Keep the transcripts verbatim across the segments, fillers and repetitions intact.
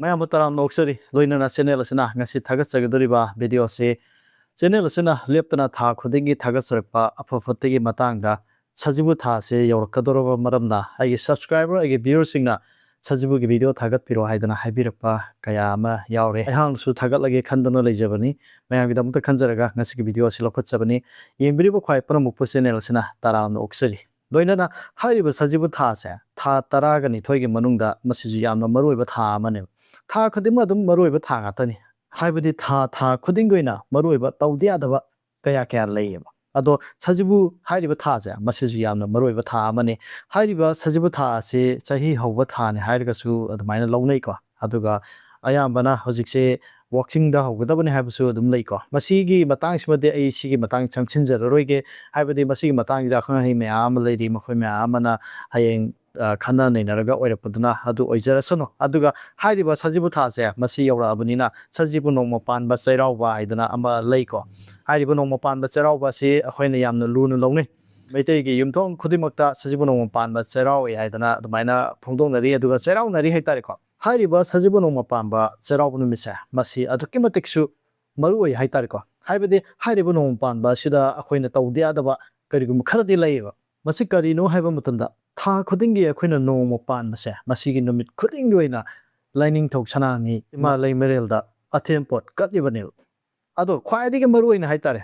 ꯃꯌꯥꯝꯕꯨ ꯇꯔꯥꯝꯅ ꯑꯣꯛꯆꯔꯤ꯫ ꯂꯣꯏꯅꯅ ꯆꯦꯅꯦꯜ ꯑꯁꯤꯅ ꯉꯁꯤ ꯊꯥꯒꯠꯆꯒꯗꯧꯔꯤꯕ ꯚꯤꯗꯤꯑꯣ ꯑꯁꯤ, ꯆꯦꯅꯦꯜ ꯑꯁꯤꯅ ꯂꯦꯞꯇꯅ ꯊꯥ ꯈꯨꯗꯤꯡꯒꯤ ꯊꯥꯒꯠꯆꯔꯛꯄ ꯑꯐ ꯐꯠꯇꯒꯤ ꯃꯇꯥꯡꯗ, ꯁꯖꯤꯕꯨ ꯊꯥꯁꯦ ꯌꯧꯔꯛꯀꯗꯧꯔꯕ ꯃꯔꯝꯅ ꯑꯩꯒꯤ ꯁꯕꯁꯀ꯭ꯔꯥꯏꯕꯔ, ꯑꯩꯒꯤ ꯚ꯭ꯌꯨꯋꯔꯁꯤꯡꯅ ꯁꯖꯤꯕꯨꯒꯤ ꯚꯤꯗꯤꯑꯣ ꯊꯥꯒꯠꯄꯤꯔꯣ ꯍꯥꯏꯗꯅ ꯍꯥꯏꯕꯤꯔꯛꯄ ꯀꯌꯥ ꯑꯃ ꯌꯥꯎꯔꯦ꯫ ꯑꯩꯍꯥꯛꯅꯁꯨ ꯊꯥꯒꯠꯂꯒꯦ ꯈꯟꯗꯨꯅ ꯂꯩꯖꯕꯅꯤ꯫ ꯃꯌꯥꯝꯒꯤꯗꯃꯛꯇ ꯈꯟꯖꯔꯒ ꯉꯁꯤꯒꯤ ꯚꯤꯗꯤꯑꯣ ꯑꯁꯤ ꯂꯧꯈꯠꯆꯕꯅꯤ꯫ ꯌꯦꯡꯕꯤꯔꯤꯕ ꯈ꯭ꯋꯥꯏ ꯄꯨꯝꯅꯃꯛꯄꯨ ꯆꯦꯅꯦꯜ ꯑꯁꯤꯅ ꯇꯔꯥꯝꯅ ꯑꯣꯛꯆꯔꯤ꯫ ꯂꯣꯏꯅꯅ ꯍꯥꯏꯔꯤꯕ ꯁꯖꯤꯕꯨ ꯊꯥꯁꯦ ꯊꯥ ꯇꯔꯥꯒ ꯅꯤꯊꯣꯏꯒꯤ ꯃꯅꯨꯡꯗ ꯃꯁꯤꯁꯨ ꯌꯥꯝꯅ ꯃꯔꯨꯑꯣꯏꯕ ꯊꯥ ꯑꯃꯅꯦꯕ꯫ ꯊꯥ ꯈꯨꯗꯤꯡꯃꯛ ꯑꯗꯨꯝ ꯃꯔꯨꯑꯣꯏꯕ ꯊꯥ ꯉꯥꯛꯇꯅꯤ꯫ ꯍꯥꯏꯕꯗꯤ ꯊꯥ ꯊꯥ ꯈꯨꯗꯤꯡꯒꯤ ꯑꯣꯏꯅ ꯃꯔꯨꯑꯣꯏꯕ ꯇꯧꯗ ꯌꯥꯗꯕ ꯀꯌꯥ ꯀꯌꯥ ꯂꯩꯌꯦꯕ꯫ ꯑꯗꯣ ꯁꯖꯤꯕꯨ ꯍꯥꯏꯔꯤꯕ ꯊꯥꯁꯦ ꯃꯁꯤꯁꯨ ꯌꯥꯝꯅ ꯃꯔꯨꯑꯣꯏꯕ ꯊꯥ ꯑꯃꯅꯤ꯫ ꯍꯥꯏꯔꯤꯕ ꯁꯖꯤꯕꯨ ꯊꯥ ꯑꯁꯤ ꯆꯍꯤ ꯍꯧꯕ ꯊꯥꯅꯤ ꯍꯥꯏꯔꯒꯁꯨ ꯑꯗꯨꯃꯥꯏꯅ ꯂꯧꯅꯩꯀꯣ꯫ ꯑꯗꯨꯒ ꯑꯌꯥꯝꯕꯅ ꯍꯧꯖꯤꯛꯁꯦ ꯋꯥꯛꯆꯤꯡꯗ ꯍꯧꯒꯗꯕꯅꯤ ꯍꯥꯏꯕꯁꯨ ꯑꯗꯨꯝ ꯂꯩꯀꯣ꯫ ꯃꯁꯤꯒꯤ ꯃꯇꯥꯡꯁꯤꯃꯗꯤ ꯑꯩ ꯁꯤꯒꯤ ꯃꯇꯥꯡ ꯆꯪꯁꯤꯟꯖꯔꯔꯣꯏꯒꯦ꯫ ꯍꯥꯏꯕꯗꯤ ꯃꯁꯤꯒꯤ ꯃꯇꯥꯡꯁꯤꯗ ꯑꯈꯪ ꯑꯍꯩ ꯃꯌꯥꯝ ꯑꯃ ꯂꯩꯔꯤ, ꯃꯈꯣꯏ ꯃꯌꯥꯝ ꯑꯃꯅ ꯍꯌꯦꯡ, ꯑ, ꯈꯟꯅ ꯅꯩꯅꯔꯒ ꯑꯣꯏꯔꯛꯄꯗꯨꯅ ꯑꯗꯨ ꯑꯣꯏꯖꯔꯁꯅꯨ꯫ ꯑꯗꯨꯒ ꯍꯥꯏꯔꯤꯕ ꯁꯖꯤꯕꯨ ꯊꯥꯁꯦ ꯃꯁꯤ ꯌꯧꯔꯛꯑꯕꯅꯤꯅ ꯁꯖꯤꯕꯨ ꯅꯣꯡꯃ ꯄꯥꯟꯕ ꯆꯩꯔꯥꯎꯕ ꯍꯥꯏꯗꯅ ꯑꯃ ꯂꯩꯀꯣ꯫ ꯍꯥꯏꯔꯤꯕ ꯅꯣꯡꯃ ꯄꯥꯟꯕ ꯆꯩꯔꯥꯎꯕ ꯑꯁꯤ ꯑꯩꯈꯣꯏꯅ ꯌꯥꯝꯅ ꯂꯨꯅ ꯂꯧꯅꯩ꯫ ꯃꯩꯇꯩꯒꯤ ꯌꯨꯝꯊꯣꯡ ꯈꯨꯗꯤꯡꯃꯛꯇ ꯁꯖꯤꯕꯨ ꯅꯣꯡꯃ ꯄꯥꯟꯕ ꯆꯩꯔꯥꯎꯏ ꯍꯥꯏꯗꯅ ꯑꯗꯨꯃꯥꯏꯅ ꯐꯣꯡꯗꯣꯛꯅꯔꯤ, ꯑꯗꯨꯒ ꯆꯩꯔꯥꯎꯅꯔꯤ ꯍꯥꯏꯇꯥꯔꯦꯀꯣ꯫ ꯍꯥꯏꯔꯤꯕ ꯁꯖꯤꯕꯨ ꯅꯣꯡꯃ ꯄꯥꯟꯕ ꯆꯩꯔꯥꯎꯕ ꯅꯨꯃꯤꯠꯁꯦ ꯃꯁꯤ ꯑꯗꯨꯛꯀꯤ ꯃꯇꯤꯛꯁꯨ ꯃꯔꯨ ꯑꯣꯏ ꯍꯥꯏꯇꯥꯔꯦꯀꯣ꯫ ꯍꯥꯏꯕꯗꯤ ꯍꯥꯏꯔꯤꯕ ꯅꯣꯡꯃ ꯄꯥꯟꯕ ꯑꯁꯤꯗ ꯑꯩꯈꯣꯏꯅ ꯇꯧꯗ ꯌꯥꯗꯕ ꯀꯔꯤꯒꯨꯝꯕ ꯈꯔꯗꯤ ꯂꯩꯌꯦꯕ꯫ ꯃꯁꯤ ꯀꯔꯤꯅꯣ ꯍꯥꯏꯕ ꯃꯇꯝꯗ, ꯊꯥ ꯈꯨꯗꯤꯡꯒꯤ ꯑꯩꯈꯣꯏꯅ ꯅꯣꯡꯃ ꯄꯥꯟꯕꯁꯦ, ꯃꯁꯤꯒꯤ ꯅꯨꯃꯤꯠ ꯈꯨꯗꯤꯡꯒꯤ ꯑꯣꯏꯅ ꯂꯥꯏꯅꯤꯡꯊꯧ ꯁꯅꯥꯃꯍꯤ ꯏꯃꯥ ꯂꯩꯃꯔꯦꯜꯗ ꯑꯊꯦꯟ ꯄꯣꯠ ꯀꯠꯂꯤꯕꯅꯦꯕ꯫ ꯑꯗꯣ ꯈ꯭ꯋꯥꯏꯗꯒꯤ ꯃꯔꯨ ꯑꯣꯏꯅ ꯍꯥꯏꯇꯥꯔꯦ,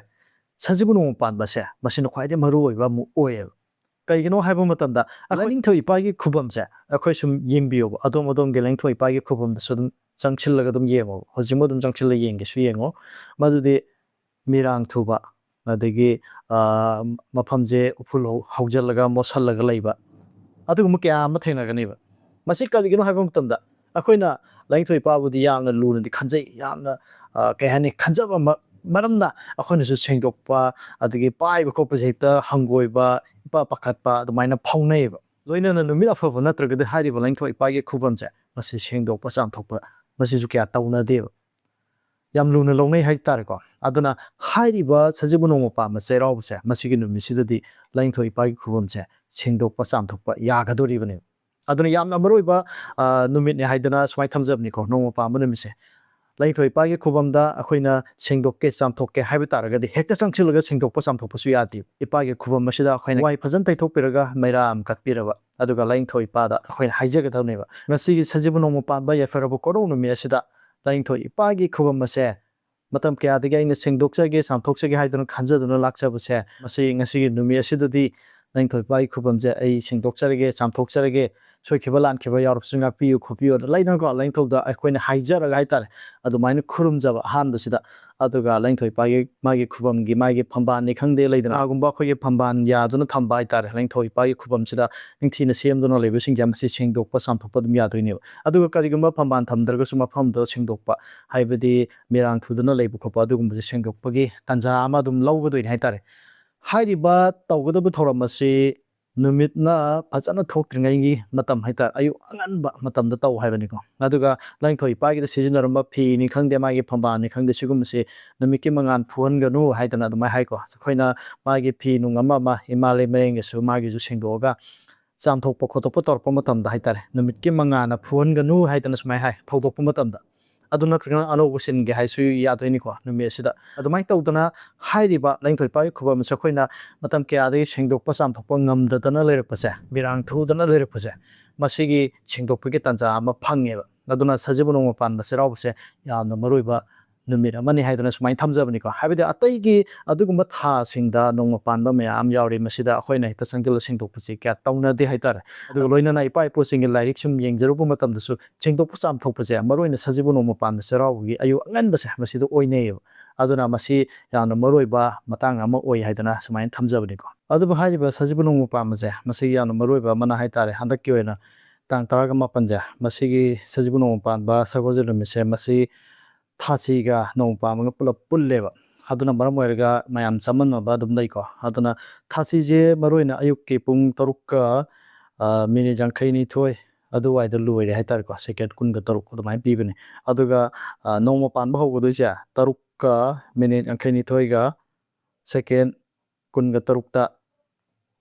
ꯁꯖꯤꯕꯨ ꯅꯣꯡꯃ ꯄꯥꯟꯕꯁꯦ ꯃꯁꯤꯅ ꯈ꯭ꯋꯥꯏꯗꯒꯤ ꯃꯔꯨ ꯑꯣꯏꯕ ꯑꯃꯨꯛ ꯑꯣꯏꯌꯦꯕ꯫ ꯀꯩꯒꯤꯅꯣ ꯍꯥꯏꯕ ꯃꯇꯝꯗ, ꯑꯩꯈꯣꯏ ꯂꯥꯏꯅꯤꯡꯊꯧ ꯏꯄꯥꯒꯤ ꯈꯨꯕꯝꯁꯦ ꯑꯩꯈꯣꯏ ꯁꯨꯝ ꯌꯦꯡꯕꯤꯌꯣꯕ, ꯑꯗꯣꯝ ꯑꯗꯣꯝꯒꯤ ꯂꯥꯏꯅꯤꯡꯊꯧ ꯏꯄꯥꯒꯤ ꯈꯨꯕꯝꯗꯁꯨ ꯑꯗꯨꯝ ꯆꯪꯁꯤꯜꯂꯒ ꯑꯗꯨꯝ ꯌꯦꯡꯉꯣꯕ, ꯍꯧꯖꯤꯛꯃꯛ ꯑꯗꯨꯝ ꯆꯪꯁꯤꯜꯂꯒ ꯌꯦꯡꯒꯦꯁꯨ ꯌꯦꯡꯉꯣ꯫ ꯃꯗꯨꯗꯤ ꯃꯤꯔꯥꯡ ꯊꯨꯕ, ꯑꯗꯒꯤ, ꯑ, ꯃꯐꯝꯁꯦ ꯎꯐꯨꯜ ꯍꯧ-, ꯍꯧꯖꯤꯜꯂꯒ ꯃꯣꯠꯁꯜꯂꯒ ꯂꯩꯕ, ꯑꯗꯨꯒꯨꯝꯕ ꯀꯌꯥ ꯑꯃ ꯊꯦꯡꯅꯒꯅꯦꯕ꯫ ꯃꯁꯤ ꯀꯔꯤꯒꯤꯅꯣ ꯍꯥꯏꯕ ꯃꯇꯝꯗ, ꯑꯩꯈꯣꯏꯅ ꯂꯥꯏꯅꯤꯡꯊꯧ ꯏꯄꯥꯕꯨꯗꯤ ꯌꯥꯝꯅ ꯂꯨꯅꯗꯤ ꯈꯟꯖꯩ, ꯌꯥꯝꯅ, ꯑ, ꯀꯩ ꯍꯥꯏꯅꯤ, ꯈꯟꯖꯕ ꯃ-, ꯃꯔꯝꯅ ꯑꯩꯈꯣꯏꯅꯁꯨ ꯁꯦꯡꯗꯣꯛꯄ, ꯑꯗꯒꯤ ꯄꯥꯏꯕ ꯈꯣꯠꯄꯁꯦ ꯍꯦꯛꯇ ꯍꯪꯒꯣꯏꯕ, ꯏꯄꯥ ꯄꯥꯈꯠꯄ ꯑꯗꯨꯃꯥꯏꯅ ꯐꯥꯎꯅꯩꯌꯦꯕ꯫ ꯂꯣꯏꯅꯅ ꯅꯨꯃꯤꯠ ꯑꯐꯕ ꯅꯠꯇ꯭ꯔꯒꯗꯤ ꯍꯥꯏꯔꯤꯕ ꯂꯥꯏꯅꯤꯡꯊꯧ ꯏꯄꯥꯒꯤ ꯈꯨꯕꯝꯁꯦ ꯃꯁꯤ ꯁꯦꯡꯗꯣꯛꯄ ꯆꯥꯝꯊꯣꯛꯄ ꯃꯁꯤꯁꯨ ꯀꯌꯥ ꯇꯧꯅꯗꯦꯕ꯫ ꯌꯥꯝ ꯂꯨꯅ ꯂꯧꯅꯩ ꯍꯥꯏꯇꯥꯔꯦꯀꯣ꯫ ꯑꯗꯨꯅ ꯍꯥꯏꯔꯤꯕ ꯁꯖꯤꯕꯨ ꯅꯣꯡꯃ ꯄꯥꯟꯕ ꯆꯩꯔꯥꯎꯕꯁꯦ, ꯃꯁꯤꯒꯤ ꯅꯨꯃꯤꯠꯁꯤꯗꯗꯤ ꯂꯥꯏꯅꯤꯡꯊꯧ ꯏꯄꯥꯒꯤ ꯈꯨꯕꯝꯁꯦ ꯁꯦꯡꯗꯣꯛꯄ ꯆꯥꯝꯊꯣꯛꯄ ꯌꯥꯒꯗꯣꯔꯤꯕꯅꯦꯕ꯫ ꯑꯗꯨꯅ ꯌꯥꯝꯅ ꯃꯔꯨꯑꯣꯏꯕ ꯅꯨꯃꯤꯠꯅꯦ ꯍꯥꯏꯗꯅ ꯁꯨꯃꯥꯏꯅ ꯊꯝꯖꯕꯅꯤꯀꯣ꯫ ꯅꯣꯡꯃ ꯄꯥꯟꯕ ꯅꯨꯃꯤꯠꯁꯦ ꯂꯥꯏꯅꯤꯡꯊꯧ ꯏꯄꯥꯒꯤ ꯈꯨꯕꯝꯗ ꯑꯩꯈꯣꯏꯅ ꯁꯦꯡꯗꯣꯛꯀꯦ ꯆꯥꯝꯊꯣꯛꯀꯦ ꯍꯥꯏꯕ ꯇꯥꯔꯒꯗꯤ ꯍꯦꯛꯇ ꯆꯪꯁꯤꯜꯂꯒ ꯁꯦꯡꯗꯣꯛꯄ ꯆꯥꯝꯊꯣꯛꯄꯁꯨ ꯌꯥꯗꯦ꯫ ꯏꯄꯥꯒꯤ ꯈꯨꯕꯝ ꯑꯁꯤꯗ ꯑꯩꯈꯣꯏꯅ ꯋꯥꯏ ꯐꯖꯅ ꯇꯩꯊꯣꯛꯄꯤꯔꯒ ꯃꯩꯔꯥ ꯑꯃ ꯀꯠꯄꯤꯔꯕ, ꯑꯗꯨꯒ ꯂꯥꯏꯅꯤꯡꯊꯧ ꯏꯄꯥꯗ ꯑꯩꯈꯣꯏꯅ ꯍꯥꯏꯖꯒꯗꯕꯅꯦꯕ, ꯉꯁꯤꯒꯤ ꯁꯖꯤꯕꯨ ꯅꯣꯡꯃ ꯄꯥꯟꯕ ꯌꯥꯏꯐꯔꯕ ꯀꯣꯔꯧ ꯅꯨꯃꯤꯠ ꯑꯁꯤꯗ ꯂꯥꯏꯅꯤꯡꯊꯧ ꯏꯄꯥꯒꯤ ꯈꯨꯕꯝ ꯑꯁꯦ ꯃꯇꯝ ꯀꯌꯥꯗꯒꯤ ꯑꯩꯅ ꯁꯦꯡꯗꯣꯛꯆꯒꯦ, ꯆꯥꯝꯊꯣꯛꯆꯒꯦ ꯍꯥꯏꯗꯨꯅ ꯈꯟꯖꯗꯨꯅ ꯂꯥꯛꯆꯕꯁꯦ, ꯃꯁꯤ ꯉꯁꯤꯒꯤ ꯅꯨꯃꯤꯠ ꯑꯁꯤꯗꯗꯤ ꯂꯥꯏꯅꯤꯡꯊꯧ ꯏꯄꯥꯒꯤ ꯈꯨꯕꯝꯁꯦ ꯑꯩ ꯁꯦꯡꯗꯣꯛꯆꯔꯒꯦ, ꯆꯥꯝꯊꯣꯛꯆꯔꯒꯦ, ꯁꯣꯏꯈꯤꯕ ꯂꯥꯟꯈꯤꯕ ꯌꯥꯎꯔꯕꯁꯨ ꯉꯥꯛꯄꯤꯌꯨ ꯈꯣꯠꯄꯤꯌꯨ ꯑꯗ ꯂꯩꯗꯅꯀꯣ, ꯂꯥꯏꯅꯤꯡꯊꯧꯗ ꯑꯩꯈꯣꯏꯅ ꯍꯥꯏꯖꯔꯒ ꯍꯥꯏꯇꯥꯔꯦ, ꯑꯗꯨꯃꯥꯏꯅ ꯈꯨꯔꯨꯝꯖꯕ ꯑꯍꯥꯟꯕꯁꯤꯗ꯫ ꯑꯗꯨꯒ ꯂꯥꯏꯅꯤꯡꯊꯧ ꯏꯄꯥꯒꯤ ꯃꯥꯒꯤ ꯈꯨꯕꯝꯒꯤ ꯃꯥꯒꯤ ꯐꯝꯕꯥꯜꯅꯤ ꯈꯪꯗꯦ, ꯂꯩꯗꯅ ꯀꯅꯥꯒꯨꯝꯕ ꯑꯩꯈꯣꯏꯒꯤ ꯐꯝꯕꯥꯜ ꯌꯥꯗꯨꯅ ꯊꯝꯕ ꯍꯥꯏꯇꯥꯔꯦ, ꯂꯥꯏꯅꯤꯡꯊꯧ ꯏꯄꯥꯒꯤ ꯈꯨꯕꯝꯁꯤꯗ ꯅꯤꯡꯊꯤꯅ ꯁꯦꯝꯗꯨꯅ ꯂꯩꯕꯁꯤꯡꯁꯦ ꯃꯁꯤ ꯁꯦꯡꯗꯣꯛꯄ ꯆꯥꯝꯊꯣꯛꯄ ꯑꯗꯨꯝ ꯌꯥꯗꯣꯏꯅꯦꯕ꯫ ꯑꯗꯨꯒ ꯀꯔꯤꯒꯨꯝꯕ ꯐꯝꯕꯥꯜ ꯊꯝꯗ꯭ꯔꯒꯁꯨ ꯃꯐꯝꯗꯣ ꯁꯦꯡꯗꯣꯛꯄ, ꯍꯥꯏꯕꯗꯤ ꯃꯤꯔꯥꯡ ꯊꯨꯗꯨꯅ ꯂꯩꯕ ꯈꯣꯠꯄ ꯑꯗꯨꯒꯨꯝꯕꯁꯦ ꯁꯦꯡꯗꯣꯛꯄꯒꯤ ꯇꯥꯟꯖꯥ ꯑꯃ ꯑꯗꯨꯝ ꯂꯧꯒꯗꯣꯏꯅꯦ ꯍꯥꯏꯇꯥꯔꯦ꯫ ꯍꯥꯏꯔꯤꯕ ꯇꯧꯒꯗꯕ ꯊꯧꯔꯝ ꯑꯁꯤ ꯅꯨꯃꯤꯠꯅ ꯐꯖꯅ ꯊꯣꯛꯇ꯭ꯔꯤꯉꯩꯒꯤ ꯃꯇꯝ ꯍꯥꯏꯇꯥꯔꯦ, ꯑꯌꯨꯛ ꯑꯉꯟꯕ ꯃꯇꯝꯗ ꯇꯧ ꯍꯥꯏꯕꯅꯤꯀꯣ꯫ ꯑꯗꯨꯒ ꯂꯥꯏꯅꯤꯡꯊꯧ ꯏꯄꯥꯒꯤꯗ ꯁꯤꯖꯤꯟꯅꯔꯝꯕ ꯐꯤꯅꯤ ꯈꯪꯗꯦ, ꯃꯥꯒꯤ ꯐꯝꯕꯥꯜꯅꯤ ꯈꯪꯗꯦ, ꯁꯤꯒꯨꯝꯕꯁꯤ ꯅꯨꯃꯤꯠꯀꯤ ꯃꯉꯥꯜ ꯐꯨꯍꯟꯒꯅꯨ ꯍꯥꯏꯗꯅ ꯑꯗꯨꯃꯥꯏꯅ ꯍꯥꯏꯀꯣ꯫ ꯑꯩꯈꯣꯏꯅ ꯃꯥꯒꯤ ꯐꯤ ꯅꯨꯡ ꯑꯃ ꯑꯃ ꯏꯃꯥ ꯂꯩꯃꯔꯦꯟꯒꯁꯨ ꯃꯥꯒꯤꯁꯨ ꯁꯦꯡꯗꯣꯛꯑꯒ ꯆꯥꯝꯊꯣꯛꯄ ꯈꯣꯠꯇꯣꯛꯄ ꯇꯧꯔꯛꯄ ꯃꯇꯝꯗ ꯍꯥꯏꯇꯥꯔꯦ, ꯅꯨꯃꯤꯠꯀꯤ ꯃꯉꯥꯜꯅ ꯐꯨꯍꯟꯒꯅꯨ ꯍꯥꯏꯗꯅ ꯁꯨꯃꯥꯏꯅ ꯍꯥꯏ ꯐꯧꯗꯣꯛꯄ ꯃꯇꯝꯗ꯫ ꯑꯗꯨ ꯅꯠꯇ꯭ꯔꯒꯅ ꯑꯅꯧꯕ ꯁꯤꯟꯒꯦ ꯍꯥꯏꯁꯨ ꯌꯥꯗꯣꯏꯅꯤꯀꯣ ꯅꯨꯃꯤꯠ ꯑꯁꯤꯗ꯫ ꯑꯗꯨꯃꯥꯏꯅ ꯇꯧꯗꯅ ꯍꯥꯏꯔꯤꯕ ꯂꯥꯏꯅꯤꯡꯊꯧ ꯏꯄꯥꯒꯤ ꯈꯨꯕꯝ ꯑꯁꯦ ꯑꯩꯈꯣꯏꯅ ꯃꯇꯝ ꯀꯌꯥꯗꯒꯤ ꯁꯦꯡꯗꯣꯛꯄ ꯆꯥꯝꯊꯣꯛꯄ ꯉꯝꯗꯗꯅ ꯂꯩꯔꯛꯄꯁꯦ, ꯃꯤꯔꯥꯡ ꯊꯨꯗꯅ ꯂꯩꯔꯛꯄꯁꯦ, ꯃꯁꯤꯒꯤ ꯁꯦꯡꯗꯣꯛꯄꯒꯤ ꯇꯥꯟꯖꯥ ꯑꯃ ꯐꯪꯉꯦꯕ꯫ ꯑꯗꯨꯅ ꯁꯖꯤꯕꯨ ꯅꯣꯡꯃ ꯄꯥꯟꯕ ꯆꯩꯔꯥꯎꯕꯁꯦ ꯌꯥꯝꯅ ꯃꯔꯨ ꯑꯣꯏꯕ ꯅꯨꯃꯤꯠ ꯑꯃꯅꯤ ꯍꯥꯏꯗꯅ ꯁꯨꯃꯥꯏꯅ ꯊꯝꯖꯕꯅꯤꯀꯣ꯫ ꯍꯥꯏꯕꯗꯤ ꯑꯇꯩꯒꯤ ꯑꯗꯨꯒꯨꯝꯕ ꯊꯥꯁꯤꯡꯗ ꯅꯣꯡꯃ ꯄꯥꯟꯕ ꯃꯌꯥꯝ ꯌꯥꯎꯔꯤ, ꯃꯁꯤꯗ ꯑꯩꯈꯣꯏꯅ ꯍꯦꯛꯇ ꯆꯪꯁꯤꯜꯂ ꯁꯦꯡꯗꯣꯛꯄꯁꯤ ꯀꯌꯥ ꯇꯧꯅꯗꯦ ꯍꯥꯏꯇꯥꯔꯦ꯫ ꯑꯗꯨꯒ ꯂꯣꯏꯅꯅ ꯏꯄꯥ ꯏꯄꯨꯁꯤꯡꯒꯤ ꯂꯥꯏꯔꯤꯛ ꯁꯨꯝ ꯌꯦꯡꯖꯔꯨꯕ ꯃꯇꯝꯗꯁꯨ ꯁꯦꯡꯗꯣꯛꯄ ꯆꯥꯝꯊꯣꯛꯄꯁꯦ ꯃꯔꯨ ꯑꯣꯏꯅ ꯁꯖꯤꯕꯨ ꯅꯣꯡꯃ ꯄꯥꯟꯕ ꯆꯩꯔꯥꯎꯕꯒꯤ ꯑꯌꯨꯛ ꯑꯉꯟꯕꯁꯦ ꯃꯁꯤꯗ ꯑꯣꯏꯅꯩꯌꯦꯕ꯫ ꯑꯗꯨꯅ ꯃꯁꯤ ꯌꯥꯝꯅ ꯃꯔꯨ ꯑꯣꯏꯕ ꯃꯇꯥꯡ ꯑꯃ ꯑꯣꯏ ꯍꯥꯏꯗꯅ ꯁꯨꯃꯥꯏꯅ ꯊꯝꯖꯕꯅꯤꯀꯣ꯫ ꯑꯗꯨꯕꯨ ꯍꯥꯏꯔꯤꯕ ꯁꯖꯤꯕꯨ ꯅꯣꯡꯃ ꯄꯥꯟꯕꯁꯦ ꯃꯁꯤ ꯌꯥꯝꯅ ꯃꯔꯨ ꯑꯣꯏꯕ ꯑꯃꯅ ꯍꯥꯏꯇꯥꯔꯦ, ꯍꯟꯗꯛꯀꯤ ꯑꯣꯏꯅ ꯇꯥꯡ ꯇꯔꯥꯒ ꯃꯥꯄꯟꯁꯦ, ꯃꯁꯤꯒꯤ ꯁꯖꯤꯕꯨ ꯅꯣꯡꯃ ꯄꯥꯟꯕ ꯁꯒꯣꯜꯁꯦꯜ ꯅꯨꯃꯤꯠꯁꯦ, ꯃꯁꯤ ꯊꯥꯁꯤꯒ ꯅꯣꯡꯃ ꯄꯥꯟꯕꯒ ꯄꯨꯂꯞ ꯄꯨꯜꯂꯦꯕ꯫ ꯑꯗꯨꯅ ꯃꯔꯝ ꯑꯣꯏꯔꯒ ꯃꯌꯥꯝ ꯆꯃꯝꯅꯕ ꯑꯗꯨꯝ ꯂꯩꯀꯣ꯫ ꯑꯗꯨꯅ ꯊꯥꯁꯤꯁꯦ ꯃꯔꯨ ꯑꯣꯏꯅ ꯑꯌꯨꯛꯀꯤ ꯄꯨꯡ ꯇꯔꯨꯛꯀ, ꯑ, ꯃꯤꯅꯤꯠ ꯌꯥꯡꯈꯩ ꯅꯤꯊꯣꯏ ꯑꯗꯨꯋꯥꯏꯗ ꯂꯣꯏꯔꯦ ꯍꯥꯏꯇꯥꯔꯦꯀꯣ꯫ ꯁꯦꯀꯦꯟ ꯀꯨꯟꯒ ꯇꯔꯨꯛ ꯑꯗꯨꯃꯥꯏꯅ ꯄꯤꯕꯅꯦ꯫ ꯑꯗꯨꯒ, ꯑ, ꯅꯣꯡꯃ ꯄꯥꯟꯕ ꯍꯧꯒꯗꯣꯏꯁꯦ ꯇꯔꯨꯛꯀ ꯃꯤꯅꯤꯠ ꯌꯥꯡꯈꯩ ꯅꯤꯊꯣꯏꯒ ꯁꯦꯀꯦꯟ ꯀꯨꯟꯒ ꯇꯔꯨꯛꯇ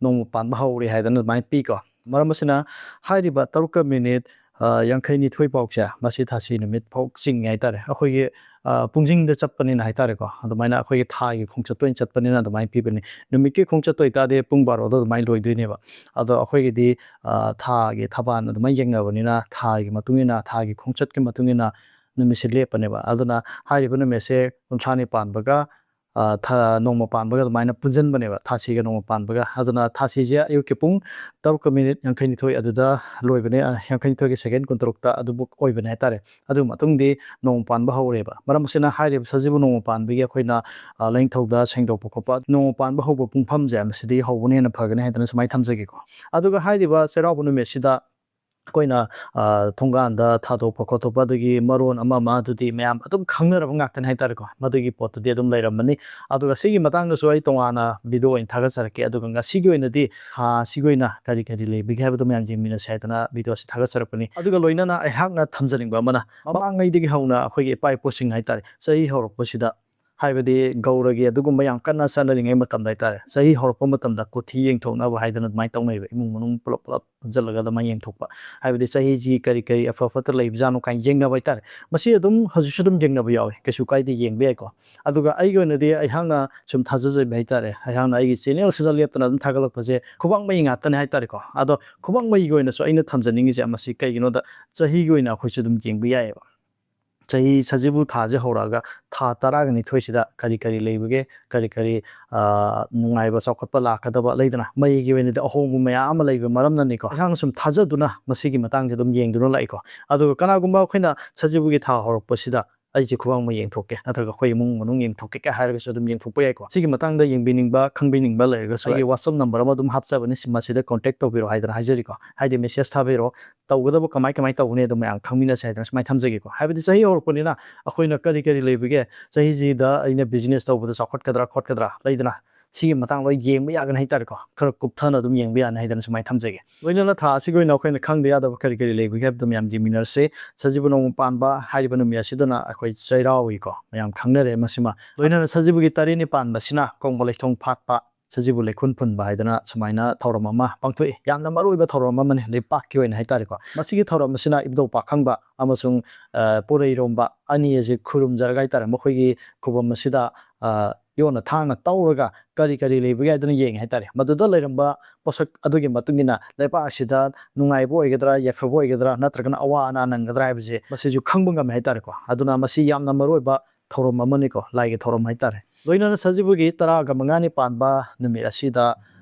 ꯅꯣꯡꯃ ꯄꯥꯟꯕ ꯍꯧꯔꯦ ꯍꯥꯏꯗꯅ ꯑꯗꯨꯃꯥꯏꯅ ꯄꯤꯀꯣ꯫ ꯃꯔꯝ ꯑꯁꯤꯅ ꯍꯥꯏꯔꯤꯕ ꯇꯔꯨꯛꯀ ꯃꯤꯅꯤꯠ ꯌꯥꯡꯈꯩ ꯅꯤꯊꯣꯏ ꯐꯥꯎꯁꯦ ꯃꯁꯤ ꯊꯥꯁꯤ ꯅꯨꯃꯤꯠ ꯐꯥꯎ ꯆꯤꯡꯉꯦ ꯍꯥꯏꯇꯥꯔꯦ꯫ ꯑꯩꯈꯣꯏꯒꯤ ꯄꯨꯡꯁꯤꯡꯗ ꯆꯠꯄꯅꯤꯅ ꯍꯥꯏꯇꯥꯔꯦꯀꯣ, ꯑꯗꯨꯃꯥꯏꯅ ꯑꯩꯈꯣꯏꯒꯤ ꯊꯥꯒꯤ ꯈꯣꯡꯆꯠꯇ ꯑꯣꯏꯅ ꯆꯠꯄꯅꯤꯅ ꯑꯗꯨꯃꯥꯏꯅ ꯄꯤꯕꯅꯤ꯫ ꯅꯨꯃꯤꯠꯀꯤ ꯈꯣꯡꯆꯠꯇ ꯑꯣꯏꯇꯥꯔꯗꯤ ꯄꯨꯡ ꯕꯥꯔꯣꯗ ꯑꯗꯨꯃꯥꯏꯅ ꯂꯣꯏꯗꯣꯏꯅꯦꯕ꯫ ꯑꯗꯣ ꯑꯩꯈꯣꯏꯒꯤꯗꯤ ꯊꯥꯒꯤ ꯊꯕꯥꯟ ꯑꯗꯨꯃꯥꯏꯅ ꯌꯦꯡꯅꯕꯅꯤꯅ ꯊꯥꯒꯤ ꯃꯇꯨꯡ ꯏꯟꯅ, ꯊꯥꯒꯤ ꯈꯣꯡꯆꯠꯀꯤ ꯃꯇꯨꯡ ꯏꯟꯅ ꯅꯨꯃꯤꯠꯁꯦ ꯂꯦꯞꯄꯅꯦꯕ꯫ ꯑꯗꯨꯅ ꯍꯥꯏꯔꯤꯕ ꯅꯨꯃꯤꯠꯁꯦ ꯀꯨꯟꯊ꯭ꯔꯥꯅꯤ ꯄꯥꯟꯕꯒ ꯅꯣꯡꯃ ꯄꯥꯟꯕꯒ ꯑꯗꯨꯃꯥꯏꯅ ꯄꯨꯟꯁꯤꯟꯕꯅꯦꯕ, ꯊꯥꯁꯤꯒ ꯅꯣꯡꯃ ꯄꯥꯟꯕꯒ꯫ ꯑꯗꯨꯅ ꯊꯥꯁꯤꯁꯦ ꯑꯌꯨꯛꯀꯤ ꯄꯨꯡ ꯇꯔꯨꯛꯀ ꯃꯤꯅꯤꯠ ꯌꯥꯡꯈꯩꯅꯤꯊꯣꯏ ꯑꯗꯨꯗ ꯂꯣꯏꯕꯅꯦ꯫ ꯌꯥꯡꯈꯩꯅꯤꯊꯣꯏꯒꯤ ꯁꯦꯀꯦꯟ ꯀꯨꯟꯇꯔꯨꯛꯇ ꯑꯗꯨꯕꯨ ꯑꯣꯏꯕꯅꯦ ꯍꯥꯏꯇꯥꯔꯦ꯫ ꯑꯗꯨ ꯃꯇꯨꯡꯗꯤ ꯅꯣꯡꯃ ꯄꯥꯟꯕ ꯍꯧꯔꯦꯕ꯫ ꯃꯔꯝ ꯑꯁꯤꯅ ꯍꯥꯏꯔꯤꯕ ꯁꯖꯤꯕꯨ ꯅꯣꯡꯃ ꯄꯥꯟꯕꯒꯤ ꯑꯩꯈꯣꯏꯅ ꯂꯦꯡꯊꯧꯗ ꯁꯦꯡꯗꯣꯛꯄ ꯈꯣꯠꯄ, ꯅꯣꯡꯃ ꯄꯥꯟꯕ ꯍꯧꯕ ꯄꯨꯡꯐꯝꯁꯦ ꯃꯁꯤꯗꯒꯤ ꯍꯧꯕꯅ ꯍꯦꯟꯅ ꯐꯒꯅꯤ ꯍꯥꯏꯗꯅ ꯁꯨꯃꯥꯏꯅ ꯊꯝꯖꯒꯦꯀꯣ꯫ ꯑꯗꯨꯒ ꯍꯥꯏꯔꯤꯕ ꯆꯩꯔꯥꯎꯕ ꯅꯨꯃꯤꯠꯁꯤꯗ ꯑꯩꯈꯣꯏꯅ ꯊꯣꯡꯒꯥꯟꯗ ꯊꯥꯗꯣꯛꯄ ꯈꯣꯠꯇꯣꯛꯄ, ꯑꯗꯒꯤ ꯃꯔꯣꯟ ꯑꯃ ꯑꯃ ꯑꯗꯨꯗꯤ ꯃꯌꯥꯝ ꯑꯗꯨꯝ ꯈꯪꯅꯔꯕ ꯉꯥꯛꯇꯅꯤ ꯍꯥꯏꯇꯥꯔꯦꯀꯣ꯫ ꯃꯗꯨꯒꯤ ꯄꯣꯠꯇꯨꯗꯤ ꯑꯗꯨꯝ ꯂꯩꯔꯝꯃꯅꯤ꯫ ꯑꯗꯨꯒ ꯁꯤꯒꯤ ꯃꯇꯥꯡꯗꯁꯨ ꯑꯩ ꯇꯣꯉꯥꯟꯅ ꯚꯤꯗꯤꯑꯣ ꯑꯣꯏꯅ ꯊꯥꯒꯠꯆꯔꯛꯀꯦ꯫ ꯑꯗꯨꯒ ꯉꯁꯤꯒꯤ ꯑꯣꯏꯅꯗꯤ ꯊꯥ ꯑꯁꯤꯒꯤ ꯑꯣꯏꯅ ꯀꯔꯤ ꯀꯔꯤ ꯂꯩꯕꯒꯦ ꯍꯥꯏꯕꯗꯣ ꯃꯌꯥꯝ ꯌꯦꯡꯃꯤꯟꯅꯁꯦ ꯍꯥꯏꯗꯅ ꯚꯤꯗꯤꯑꯣꯁꯤ ꯊꯥꯒꯠꯆꯔꯛꯄꯅꯤ꯫ ꯑꯗꯨꯒ ꯂꯣꯏꯅꯅ ꯑꯩꯍꯥꯛꯅ ꯊꯝꯖꯅꯤꯡꯕ ꯑꯃꯅ, ꯃꯃꯥꯡꯉꯩꯗꯒꯤ ꯍꯧꯅ ꯑꯩꯈꯣꯏꯒꯤ ꯏꯄꯥ ꯏꯄꯨꯁꯤꯡ ꯍꯥꯏꯇꯥꯔꯦ, ꯆꯍꯤ ꯍꯧꯔꯛꯄꯁꯤꯗ ꯍꯥꯏꯕꯗꯤ ꯒꯧꯔꯒꯤ ꯑꯗꯨꯒꯨꯝꯕ ꯌꯥꯝ ꯀꯟꯅ ꯆꯠꯅꯔꯤꯉꯩ ꯃꯇꯝꯗ ꯍꯥꯏꯇꯥꯔꯦ, ꯆꯍꯤ ꯍꯧꯔꯛꯄ ꯃꯇꯝꯗ ꯀꯨꯊꯤ ꯌꯦꯡꯊꯣꯛꯅꯕ ꯍꯥꯏꯗꯅ ꯑꯗꯨꯃꯥꯏꯅ ꯇꯧꯅꯩꯕ꯫ ꯏꯃꯨꯡ ꯃꯅꯨꯡ ꯄꯨꯂꯞ ꯄꯨꯂꯞ ꯄꯨꯟꯁꯤꯜꯂꯒ ꯑꯗꯨꯃꯥꯏꯅ ꯌꯦꯡꯊꯣꯛꯄ, ꯍꯥꯏꯕꯗꯤ ꯆꯍꯤꯁꯤ ꯀꯔꯤ ꯀꯔꯤ ꯑꯐ ꯐꯠꯇ ꯂꯩꯕꯖꯥꯠꯅꯣ ꯀꯥꯏꯅ ꯌꯦꯡꯅꯕ ꯍꯥꯏꯇꯥꯔꯦ꯫ ꯃꯁꯤ ꯑꯗꯨꯝ ꯍꯧꯖꯤꯛꯁꯨ ꯑꯗꯨꯝ ꯌꯦꯡꯅꯕ ꯌꯥꯎꯋꯤ, ꯀꯩꯁꯨ ꯀꯥꯏꯗꯦ, ꯌꯦꯡꯕ ꯌꯥꯏꯀꯣ꯫ ꯑꯗꯨꯒ ꯑꯩꯒꯤ ꯑꯣꯏꯅꯗꯤ ꯑꯩꯍꯥꯛꯅ ꯁꯨꯝ ꯊꯥꯖꯖꯕ ꯍꯥꯏꯇꯥꯔꯦ, ꯑꯩꯍꯥꯛꯅ ꯑꯩꯒꯤ ꯆꯦꯅꯦꯜꯁꯤꯗ ꯂꯦꯞꯇꯅ ꯑꯗꯨꯝ ꯊꯥꯒꯠꯂꯛꯄꯁꯦ ꯈꯨꯕꯥꯛ ꯃꯩ ꯉꯥꯛꯇꯅꯦ ꯍꯥꯏꯇꯥꯔꯦꯀꯣ꯫ ꯑꯗꯣ ꯈꯨꯕꯥꯛ ꯃꯩꯒꯤ ꯑꯣꯏꯅꯁꯨ ꯑꯩꯅ ꯊꯝꯖꯅꯤꯡꯉꯤꯁꯦ ꯃꯁꯤ ꯀꯩꯒꯤꯅꯣꯗ, ꯆꯍꯤꯒꯤ ꯑꯣꯏꯅ ꯑꯩꯈꯣꯏꯁꯨ ꯑꯗꯨꯝ ꯌꯦꯡꯕ ꯌꯥꯏꯑꯕ꯫ ꯆꯍꯤ ꯁꯖꯤꯕꯨ ꯊꯥꯁꯦ ꯍꯧꯔꯛꯑꯒ ꯊꯥ ꯇꯔꯥꯒ ꯅꯤꯊꯣꯏꯁꯤꯗ ꯀꯔꯤ ꯀꯔꯤ ꯂꯩꯕꯒꯦ, ꯀꯔꯤ ꯀꯔꯤ, ꯑ, ꯅꯨꯡꯉꯥꯏꯕ ꯆꯥꯎꯈꯠꯄ ꯂꯥꯛꯀꯗꯕ ꯂꯩꯗꯅ, ꯃꯩꯒꯤ ꯑꯣꯏꯅꯗꯤ ꯑꯍꯣꯡꯕ ꯃꯌꯥꯝ ꯑꯃ ꯂꯩꯕ ꯃꯔꯝꯅꯅꯤꯀꯣ꯫ ꯑꯩꯍꯥꯛꯅ ꯁꯨꯝ ꯊꯥꯖꯗꯨꯅ ꯃꯁꯤꯒꯤ ꯃꯇꯥꯡꯁꯦ ꯑꯗꯨꯝ ꯌꯦꯡꯗꯨꯅ ꯂꯥꯛꯏꯀꯣ꯫ ꯑꯗꯨꯒ ꯀꯅꯥꯒꯨꯝꯕ ꯑꯩꯈꯣꯏꯅ ꯁꯖꯤꯕꯨꯒꯤ ꯊꯥ ꯍꯧꯔꯛꯄꯁꯤꯗ ꯑꯩꯁꯦ ꯈꯨꯕꯥꯛ ꯑꯃ ꯌꯦꯡꯊꯣꯛꯀꯦ, ꯅꯠꯇ꯭ꯔꯒ ꯑꯩꯈꯣꯏ ꯏꯃꯨꯡ ꯃꯅꯨꯡ ꯌꯦꯡꯊꯣꯛꯀꯦ ꯀꯥꯏ ꯍꯥꯏꯔꯒꯁꯨ ꯑꯗꯨꯝ ꯌꯦꯡꯊꯣꯛꯄ ꯌꯥꯏꯀꯣ꯫ ꯁꯤꯒꯤ ꯃꯇꯥꯡꯗ ꯌꯦꯡꯕꯤꯅꯤꯡꯕ, ꯈꯪꯕꯤꯅꯤꯡꯕ ꯂꯩꯔꯒꯁꯨ ꯑꯩꯒꯤ WhatsApp ꯅꯝꯕꯔ ꯑꯃ ꯑꯗꯨꯝ ꯍꯥꯞꯆꯕꯅꯤ, ꯁꯤ ꯃꯁꯤꯗ ꯀꯣꯟꯇꯦꯛ ꯇꯧꯕꯤꯔꯣ ꯍꯥꯏꯗꯅ ꯍꯥꯏꯖꯔꯤꯀꯣ꯫ ꯍꯥꯏꯗꯤ ꯃꯦꯁꯦꯖ ꯊꯥꯕꯤꯔꯣ, ꯇꯧꯒꯗꯕ ꯀꯃꯥꯏ ꯀꯃꯥꯏ ꯇꯧꯒꯅꯤ ꯑꯗꯨ ꯃꯌꯥꯝ ꯈꯪꯃꯤꯟꯅꯁꯦ ꯍꯥꯏꯗꯅ ꯁꯨꯃꯥꯏꯅ ꯊꯝꯖꯒꯦꯀꯣ꯫ ꯍꯥꯏꯕꯗꯤ ꯆꯍꯤ ꯍꯧꯔꯛꯄꯅꯤꯅ ꯑꯩꯈꯣꯏꯅ ꯀꯔꯤ ꯀꯔꯤ ꯂꯩꯕꯒꯦ, ꯆꯍꯤꯁꯤꯗ ꯑꯩꯅ ꯕꯤꯖꯤꯅꯦꯁ ꯇꯧꯕꯗ ꯆꯥꯎꯈꯠꯀꯗ꯭ꯔꯥ ꯈꯣꯠꯀꯗ꯭ꯔꯥ ꯂꯩꯗꯅ, ꯁꯤꯒꯤ ꯃꯇꯥꯡꯗ ꯌꯦꯡꯕ ꯌꯥꯒꯅꯤ ꯍꯥꯏꯇꯥꯔꯦꯀꯣ꯫ ꯈꯔ ꯀꯨꯞꯊꯅ ꯑꯗꯨꯝ ꯌꯦꯡꯕ ꯌꯥꯅꯤ ꯍꯥꯏꯗꯅ ꯁꯨꯃꯥꯏꯅ ꯊꯝꯖꯒꯦ꯫ ꯂꯣꯏꯅꯅ ꯊꯥ ꯑꯁꯤꯒꯤ ꯑꯣꯏꯅ ꯑꯩꯈꯣꯏꯅ ꯈꯪꯗ ꯌꯥꯗꯕ ꯀꯔꯤ ꯀꯔꯤ ꯂꯩꯕꯒꯦ ꯍꯥꯏꯕꯗꯣ ꯃꯌꯥꯝ ꯌꯦꯡꯃꯤꯟꯅꯔꯁꯦ꯫ ꯁꯖꯤꯕꯨ ꯅꯣꯡꯃ ꯄꯥꯟꯕ ꯍꯥꯏꯔꯤꯕ ꯅꯨꯃꯤꯠ ꯑꯁꯤꯗꯅ ꯑꯩꯈꯣꯏ ꯆꯩꯔꯥꯎꯏꯀꯣ, ꯃꯌꯥꯝ ꯈꯪꯅꯔꯦ ꯃꯁꯤꯃ꯫ ꯂꯣꯏꯅꯅ ꯁꯖꯤꯕꯨꯒꯤ ꯇꯔꯦꯠꯅꯤ ꯄꯥꯟꯕꯁꯤꯅ ꯀꯣꯡꯕ ꯂꯩꯊꯣꯡ ꯐꯥꯠꯄ, ꯁꯖꯤꯕꯨ ꯂꯩꯈꯨꯟ ꯐꯨꯟꯕ ꯍꯥꯏꯗꯅ ꯁꯨꯃꯥꯏꯅ ꯊꯧꯔꯝ ꯑꯃ ꯄꯥꯡꯊꯣꯛꯏ꯫ ꯌꯥꯝꯅ ꯃꯔꯨ ꯑꯣꯏꯕ ꯊꯧꯔꯝ ꯑꯃꯅꯤ ꯂꯩꯄꯥꯛꯀꯤ ꯑꯣꯏꯅ ꯍꯥꯏꯇꯥꯔꯦꯀꯣ꯫ ꯃꯁꯤꯒꯤ ꯊꯧꯔꯝ ꯑꯁꯤꯅ ꯏꯕꯨꯙꯧ ꯄꯥꯈꯪꯕ ꯑꯃꯁꯨꯡ, ꯑ, ꯄꯣꯔꯩꯔꯣꯝꯕ ꯑꯅꯤ ꯑꯁꯤ ꯈꯨꯔꯨꯝꯖꯔꯒ ꯍꯥꯏꯇꯥꯔꯦ, ꯃꯈꯣꯏꯒꯤ ꯈꯨꯕꯝ ꯑꯁꯤꯗ, ꯑ, ꯌꯣꯠꯅ ꯊꯥꯡꯅ ꯇꯧꯔꯒ ꯀꯔꯤ ꯀꯔꯤ ꯂꯩꯕꯒꯦ ꯍꯥꯏꯗꯅ ꯌꯦꯡꯉꯦ ꯍꯥꯏꯇꯥꯔꯦ꯫ ꯃꯗꯨꯗ ꯂꯩꯔꯝꯕ ꯄꯣꯠꯁꯛ ꯑꯗꯨꯒꯤ ꯃꯇꯨꯡ ꯏꯟꯅ ꯂꯩꯄꯥꯛ ꯑꯁꯤꯗ ꯅꯨꯡꯉꯥꯏꯕ ꯑꯣꯏꯒꯗ꯭ꯔꯥ, ꯌꯥꯏꯐꯕ ꯑꯣꯏꯒꯗ꯭ꯔꯥ, ꯅꯠꯇ꯭ꯔꯒꯅ ꯑꯋꯥ ꯑꯅꯥ ꯅꯪꯒꯗ꯭ꯔꯥ ꯍꯥꯏꯕꯁꯦ ꯃꯁꯤꯁꯨ ꯈꯪꯕ ꯉꯝꯃꯦ ꯍꯥꯏꯇꯥꯔꯦꯀꯣ꯫ ꯑꯗꯨꯅ ꯃꯁꯤ ꯌꯥꯝꯅ ꯃꯔꯨ ꯑꯣꯏꯕ ꯊꯧꯔꯝ ꯑꯃꯅꯤꯀꯣ, ꯂꯥꯏꯒꯤ ꯊꯧꯔꯝ ꯍꯥꯏꯇꯥꯔꯦ꯫ ꯂꯣꯏꯅꯅ ꯁꯖꯤꯕꯨꯒꯤ ꯇꯔꯥꯒ ꯃꯉꯥꯅꯤ ꯄꯥꯟꯕ ꯅꯨꯃꯤꯠ ꯑꯁꯤꯗ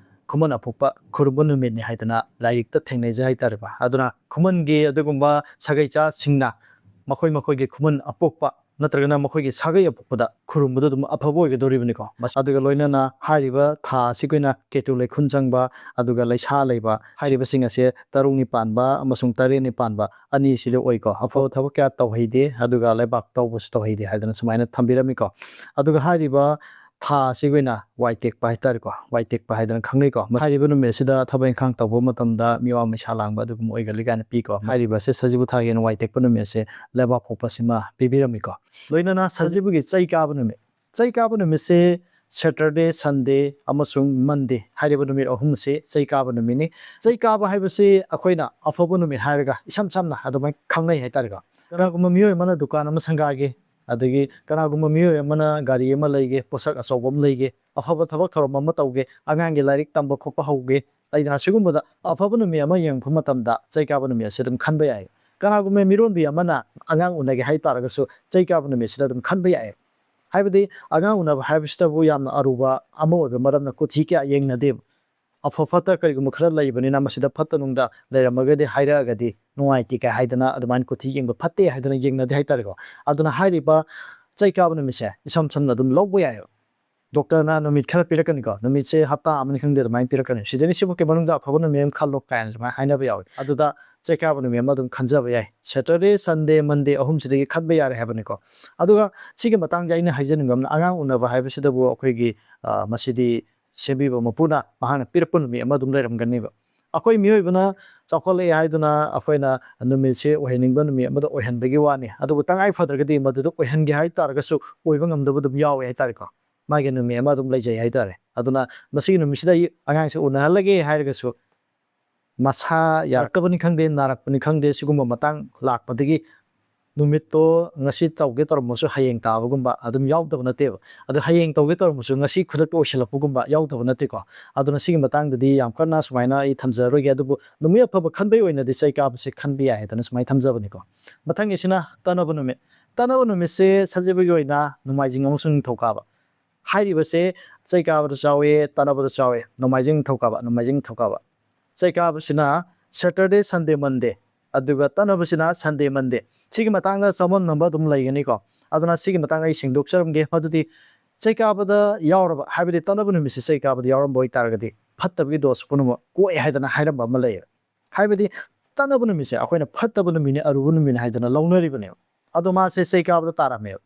ꯈꯨꯃꯟ ꯑꯄꯣꯛꯄ ꯈꯨꯔꯨꯝꯕ ꯅꯨꯃꯤꯠꯅꯤ ꯍꯥꯏꯗꯅ ꯂꯥꯏꯔꯤꯛꯇ ꯊꯦꯡꯅꯖꯩ ꯍꯥꯏꯇꯥꯔꯦꯀꯣ꯫ ꯑꯗꯨꯅ ꯈꯨꯃꯟꯒꯤ ꯑꯗꯨꯒꯨꯝꯕ ꯁꯥꯒꯩꯆꯥꯁꯤꯡꯅ ꯃꯈꯣꯏ ꯃꯈꯣꯏꯒꯤ ꯈꯨꯃꯟ ꯑꯄꯣꯛꯄ ꯅꯠꯇ꯭ꯔꯒꯅ ꯃꯈꯣꯏꯒꯤ ꯁꯥꯒꯩ ꯑꯄꯣꯛꯄꯗ ꯈꯨꯔꯨꯝꯕꯗꯣ ꯑꯗꯨꯝ ꯑꯐꯕ ꯑꯣꯏꯒꯗꯧꯔꯤꯕꯅꯤꯀꯣ꯫ ꯃꯁ-, ꯑꯗꯨꯒ ꯂꯣꯏꯅꯅ ꯍꯥꯏꯔꯤꯕ ꯊꯥ ꯑꯁꯤꯒꯤ ꯑꯣꯏꯅ ꯀꯦꯇꯨ ꯂꯩꯈꯨꯟ ꯆꯪꯕ ꯑꯗꯨꯒ ꯂꯩꯁꯥ ꯂꯩꯕ ꯍꯥꯏꯔꯤꯕꯁꯤꯡ ꯑꯁꯦ ꯇꯔꯨꯛꯅꯤ ꯄꯥꯟꯕ ꯑꯃꯁꯨꯡ ꯇꯔꯦꯠꯅꯤ ꯄꯥꯟꯕ ꯑꯅꯤꯁꯤꯗ ꯑꯣꯏꯀꯣ꯫ ꯑꯐꯕ ꯊꯕꯛ ꯀꯌꯥ ꯇꯧꯍꯩꯗꯦ, ꯑꯗꯨꯒ ꯂꯩꯕꯥꯛ ꯇꯧꯕꯁꯨ ꯇꯧꯍꯩꯗꯦ ꯍꯥꯏꯗꯅ ꯁꯨꯃꯥꯏꯅ ꯊꯝꯕꯤꯔꯝꯃꯤꯀꯣ꯫ ꯑꯗꯨꯒ ꯍꯥꯏꯔꯤꯕ ꯊꯥ ꯑꯁꯤꯒꯤ ꯑꯣꯏꯅ ꯋꯥꯏ ꯇꯦꯛꯄ ꯍꯥꯏꯇꯥꯔꯦꯀꯣ, ꯋꯥꯏ ꯇꯦꯛꯄ ꯍꯥꯏꯗꯅ ꯈꯪꯅꯩꯀꯣ꯫ ꯃꯁ-, ꯍꯥꯏꯔꯤꯕ ꯅꯨꯃꯤꯠ ꯑꯁꯤꯗ ꯊꯕꯛ ꯏꯪꯈꯥꯡ ꯇꯧꯕ ꯃꯇꯝꯗ ꯃꯤꯋꯥ ꯃꯩꯁꯥ ꯂꯥꯡꯕ ꯑꯗꯨꯒꯨꯝꯕ ꯑꯣꯏꯒꯜꯂꯤ ꯀꯥꯏꯅ ꯄꯤꯀꯣ꯫ ꯍꯥꯏꯔꯤꯕ ꯑꯁꯤ ꯁꯖꯤꯕꯨ ꯊꯥꯒꯤ ꯑꯣꯏꯅ ꯋꯥꯏ ꯇꯦꯛꯄ ꯅꯨꯃꯤꯠ ꯑꯁꯦ ꯂꯩꯕꯥꯛ ꯄꯣꯛꯄ ꯑꯁꯤꯃ ꯄꯤꯕꯤꯔꯝꯃꯤꯀꯣ꯫ ꯂꯣꯏꯅꯅ ꯁꯖꯤꯕꯨꯒꯤ ꯆꯩ ꯀꯥꯕ ꯅꯨꯃꯤꯠ, ꯆꯩ ꯀꯥꯕ ꯅꯨꯃꯤꯠꯁꯦ Saturday, Sunday ꯑꯃꯁꯨꯡ Monday ꯍꯥꯏꯔꯤꯕ ꯅꯨꯃꯤꯠ ꯑꯍꯨꯝ ꯑꯁꯤ ꯆꯩ ꯀꯥꯕ ꯅꯨꯃꯤꯠꯅꯤ꯫ ꯆꯩ ꯀꯥꯕ ꯍꯥꯏꯕꯁꯤ ꯑꯩꯈꯣꯏꯅ ꯑꯐꯕ ꯅꯨꯃꯤꯠ ꯍꯥꯏꯔꯒ ꯏꯁꯝ ꯁꯝꯅ ꯑꯗꯨꯃꯥꯏꯅ ꯈꯪꯅꯩ ꯍꯥꯏꯇꯥꯔꯦꯀꯣ꯫ ꯀꯅꯥꯒꯨꯝꯕ ꯃꯤꯑꯣꯏ ꯑꯃꯅ ꯗꯨꯀꯥꯟ ꯑꯃ ꯁꯪꯒꯥꯒꯦ, ꯑꯗꯒꯤ ꯀꯅꯥꯒꯨꯝꯕ ꯃꯤꯑꯣꯏ ꯑꯃꯅ ꯒꯥꯔꯤ ꯑꯃ ꯂꯩꯒꯦ, ꯄꯣꯠꯁꯛ ꯑꯆꯧꯕ ꯑꯃ ꯂꯩꯒꯦ, ꯑꯐꯕ ꯊꯕꯛ ꯊꯧꯔꯝ ꯑꯃ ꯇꯧꯒꯦ, ꯑꯉꯥꯡꯒꯤ ꯂꯥꯏꯔꯤꯛ ꯇꯝꯕ ꯈꯣꯠꯄ ꯍꯧꯒꯦ, ꯂꯩꯗꯅ, ꯁꯤꯒꯨꯝꯕꯗ ꯑꯐꯕ ꯅꯨꯃꯤꯠ ꯑꯃ ꯌꯦꯡꯉꯛꯄ ꯃꯇꯝꯗ ꯆꯩ ꯀꯥꯕ ꯅꯨꯃꯤꯠ ꯑꯁꯤ ꯑꯗꯨꯝ ꯈꯟꯕ ꯌꯥꯏ꯫ ꯀꯅꯥꯒꯨꯝꯕ ꯃꯤꯔꯣꯟꯕꯤ ꯑꯃꯅ ꯑꯉꯥꯡ ꯎꯅꯒꯦ ꯍꯥꯏ ꯇꯥꯔꯒꯁꯨ ꯆꯩ ꯀꯥꯕ ꯅꯨꯃꯤꯠꯁꯤꯗ ꯑꯗꯨꯝ ꯈꯟꯕ ꯌꯥꯏ꯫ ꯍꯥꯏꯕꯗꯤ ꯑꯉꯥꯡ ꯎꯅꯕ ꯍꯥꯏꯕꯁꯤꯗꯕꯨ ꯌꯥꯝꯅ ꯑꯔꯨꯕ ꯑꯃ ꯑꯣꯏꯕ ꯃꯔꯝꯅ ꯀꯨꯊꯤ ꯀꯌꯥ ꯌꯦꯡꯅꯗꯦꯕ꯫ ꯑꯐ ꯐꯠꯇ ꯀꯔꯤꯒꯨꯝꯕ ꯈꯔ ꯂꯩꯕꯅꯤꯅ ꯃꯁꯤꯗ ꯐꯠꯇ ꯅꯨꯡꯗ ꯂꯩꯔꯝꯃꯒꯗꯤ ꯍꯥꯏꯔꯛꯑꯒꯗꯤ ꯅꯨꯡꯉꯥꯏꯇꯦ ꯀꯥꯏ ꯍꯥꯏꯗꯅ ꯑꯗꯨꯃꯥꯏꯅ ꯀꯨꯊꯤ ꯌꯦꯡꯕ ꯐꯠꯇꯦ ꯍꯥꯏꯗꯅ ꯌꯦꯡꯅꯗꯦ ꯍꯥꯏꯇꯥꯔꯦꯀꯣ꯫ ꯑꯗꯨꯅ ꯍꯥꯏꯔꯤꯕ ꯆꯩ ꯀꯥꯕ ꯅꯨꯃꯤꯠꯁꯦ ꯏꯁꯝ ꯁꯝꯅ ꯑꯗꯨꯝ ꯂꯧꯕ ꯌꯥꯏꯑꯕ꯫ ꯗꯣꯛꯇꯔꯅ ꯅꯨꯃꯤꯠ ꯈꯔ ꯄꯤꯔꯛꯀꯅꯤꯀꯣ, ꯅꯨꯃꯤꯠꯁꯦ ꯍꯞꯇꯥ ꯑꯃꯅꯤ ꯈꯪꯗꯦ ꯑꯗꯨꯃꯥꯏꯅ ꯄꯤꯔꯛꯀꯅꯤ, ꯁꯤꯗꯩꯅ ꯁꯤꯐꯥꯎꯀꯤ ꯃꯅꯨꯡꯗ ꯑꯐꯕ ꯅꯨꯃꯤꯠ ꯑꯃ ꯈꯜꯂꯣ ꯀꯥꯏꯅ ꯁꯨꯃꯥꯏꯅ ꯍꯥꯏꯅꯕ ꯌꯥꯎꯋꯤ꯫ ꯑꯗꯨꯗ ꯆꯩ ꯀꯥꯕ ꯅꯨꯃꯤꯠ ꯑꯃ ꯑꯗꯨꯝ ꯈꯟꯖꯕ ꯌꯥꯏ꯫ Saturday, Sunday, Monday ꯑꯍꯨꯝꯁꯤꯗꯒꯤ ꯈꯟꯕ ꯌꯥꯔꯦ ꯍꯥꯏꯕꯅꯤꯀꯣ꯫ ꯑꯗꯨꯒ ꯁꯤꯒꯤ ꯃꯇꯥꯡꯗ ꯑꯩꯅ ꯍꯥꯏꯖꯅꯤꯡꯕ ꯑꯃꯅ, ꯑꯉꯥꯡ ꯎꯅꯕ ꯍꯥꯏꯕꯁꯤꯗꯕꯨ ꯑꯩꯈꯣꯏꯒꯤ, ꯑ, ꯃꯁꯤꯗꯤ ꯁꯦꯝꯕꯤꯕ ꯃꯄꯨꯅ ꯃꯍꯥꯛꯅ ꯄꯤꯔꯛꯄ ꯅꯨꯃꯤꯠ ꯑꯃ ꯑꯗꯨꯝ ꯂꯩꯔꯝꯒꯅꯦꯕ꯫ ꯑꯩꯈꯣꯏ ꯃꯤꯑꯣꯏꯕꯅ ꯆꯥꯎꯈꯠꯂꯛꯑꯦ ꯍꯥꯏꯗꯨꯅ ꯑꯩꯈꯣꯏꯅ ꯅꯨꯃꯤꯠꯁꯦ ꯑꯣꯏꯍꯟꯅꯤꯡꯕ ꯅꯨꯃꯤꯠ ꯑꯃꯗ ꯑꯣꯏꯍꯟꯕꯒꯤ ꯋꯥꯅꯤ, ꯑꯗꯨꯕꯨ ꯇꯉꯥꯏ ꯐꯗ꯭ꯔꯒꯗꯤ ꯃꯗꯨꯗ ꯑꯣꯏꯍꯟꯒꯦ ꯍꯥꯏ ꯇꯥꯔꯒꯁꯨ ꯑꯣꯏꯕ ꯉꯝꯗꯕ ꯑꯗꯨꯝ ꯌꯥꯎꯋꯦ ꯍꯥꯏꯇꯥꯔꯦꯀꯣ꯫ ꯃꯥꯒꯤ ꯅꯨꯃꯤꯠ ꯑꯃ ꯑꯗꯨꯝ ꯂꯩꯖꯩ ꯍꯥꯏꯇꯥꯔꯦ꯫ ꯑꯗꯨꯅ ꯃꯁꯤꯒꯤ ꯅꯨꯃꯤꯠꯁꯤꯗ ꯑꯩ ꯑꯉꯥꯡꯁꯦ ꯎꯅꯍꯜꯂꯒꯦ ꯍꯥꯏꯔꯒꯁꯨ, ꯃꯁꯥ ꯌꯥꯔꯛꯇꯕꯅꯤ ꯈꯪꯗꯦ, ꯅꯥꯔꯛꯄꯅꯤ ꯈꯪꯗꯦ, ꯁꯤꯒꯨꯝꯕ ꯃꯇꯥꯡ ꯂꯥꯛꯄꯗꯒꯤ ꯅꯨꯃꯤꯠꯇꯣ ꯉꯁꯤ ꯇꯧꯒꯦ ꯇꯧꯔꯝꯃꯁꯨ ꯍꯌꯦꯡ ꯇꯥꯕꯒꯨꯝꯕ ꯑꯗꯨꯝ ꯌꯥꯎꯗꯕ ꯅꯠꯇꯦꯕ꯫ ꯑꯗꯨ ꯍꯌꯦꯡ ꯇꯧꯒꯦ ꯇꯧꯔꯝꯃꯁꯨ ꯉꯁꯤ ꯈꯨꯗꯛꯇ ꯑꯣꯏꯁꯤꯜꯂꯛꯄꯒꯨꯝꯕ ꯌꯥꯎꯗꯕ ꯅꯠꯇꯦꯀꯣ꯫ ꯑꯗꯨꯅ ꯁꯤꯒꯤ ꯃꯇꯥꯡꯗꯗꯤ ꯌꯥꯝ ꯀꯟꯅ ꯁꯨꯃꯥꯏꯅ ꯑꯩ ꯊꯝꯖꯔꯔꯣꯏꯒꯦ, ꯑꯗꯨꯕꯨ ꯅꯨꯃꯤꯠ ꯑꯐꯕ ꯈꯟꯕꯒꯤ ꯑꯣꯏꯅꯗꯤ ꯆꯩ ꯀꯥꯕꯁꯦ ꯈꯟꯕ ꯌꯥꯏ ꯍꯥꯏꯗꯅ ꯁꯨꯃꯥꯏꯅ ꯊꯝꯖꯕꯅꯤꯀꯣ꯫ ꯃꯊꯪꯒꯤꯁꯤꯅ ꯇꯅꯕ ꯅꯨꯃꯤꯠ꯫ ꯇꯅꯕ ꯅꯨꯃꯤꯠꯁꯦ ꯁꯖꯤꯕꯨꯒꯤ ꯑꯣꯏꯅ ꯅꯣꯡꯃꯥꯏꯖꯤꯡ ꯑꯃꯁꯨꯡ ꯅꯤꯡꯊꯧꯀꯥꯕ꯫ ꯍꯥꯏꯔꯤꯕꯁꯦ ꯆꯩ ꯀꯥꯕꯗꯁꯨ ꯌꯥꯎꯏ, ꯇꯅꯕꯗꯁꯨ ꯌꯥꯎꯏ꯫ ꯅꯣꯡꯃꯥꯏꯖꯤꯡ ꯅꯤꯡꯊꯧꯀꯥꯕ, ꯅꯣꯡꯃꯥꯏꯖꯤꯡ ꯅꯤꯡꯊꯧꯀꯥꯕ꯫ ꯆꯩ ꯀꯥꯕꯁꯤꯅ Saturday, Sunday, Monday, ꯑꯗꯨꯒ ꯇꯅꯕꯁꯤꯅ Sunday, Monday꯫ ꯁꯤꯒꯤ ꯃꯇꯥꯡꯗ ꯆꯃꯝꯅꯕ ꯑꯗꯨꯝ ꯂꯩꯒꯅꯤꯀꯣ꯫ ꯑꯗꯨꯅ ꯁꯤꯒꯤ ꯃꯇꯥꯡꯗ ꯑꯩ ꯁꯦꯡꯗꯣꯛꯆꯔꯝꯒꯦ꯫ ꯃꯗꯨꯗꯤ ꯆꯩ ꯀꯥꯕꯗ ꯌꯥꯎꯔꯕ, ꯍꯥꯏꯕꯗꯤ ꯇꯅꯕ ꯅꯨꯃꯤꯠꯁꯤ ꯆꯩ ꯀꯥꯕꯗ ꯌꯥꯎꯔꯝꯕ ꯑꯣꯏꯇꯥꯔꯒꯗꯤ ꯐꯠꯇꯕꯒꯤ ꯗꯣꯁ ꯄꯨꯝꯅꯃꯛ ꯀꯣꯛꯑꯦ ꯍꯥꯏꯗꯅ ꯍꯥꯏꯔꯝꯕ ꯑꯃ ꯂꯩꯌꯦꯕ꯫ ꯍꯥꯏꯕꯗꯤ ꯇꯅꯕ ꯅꯨꯃꯤꯠꯁꯦ ꯑꯩꯈꯣꯏꯅ ꯐꯠꯇꯕ ꯅꯨꯃꯤꯠꯅꯤ, ꯑꯔꯨꯕ ꯅꯨꯃꯤꯠꯅꯤ ꯍꯥꯏꯗꯅ ꯂꯧꯅꯔꯤꯕꯅꯦꯕ꯫ ꯑꯗꯣ ꯃꯥꯁꯦ ꯆꯩ ꯀꯥꯕꯗ ꯇꯥꯔꯝꯃꯦꯕ꯫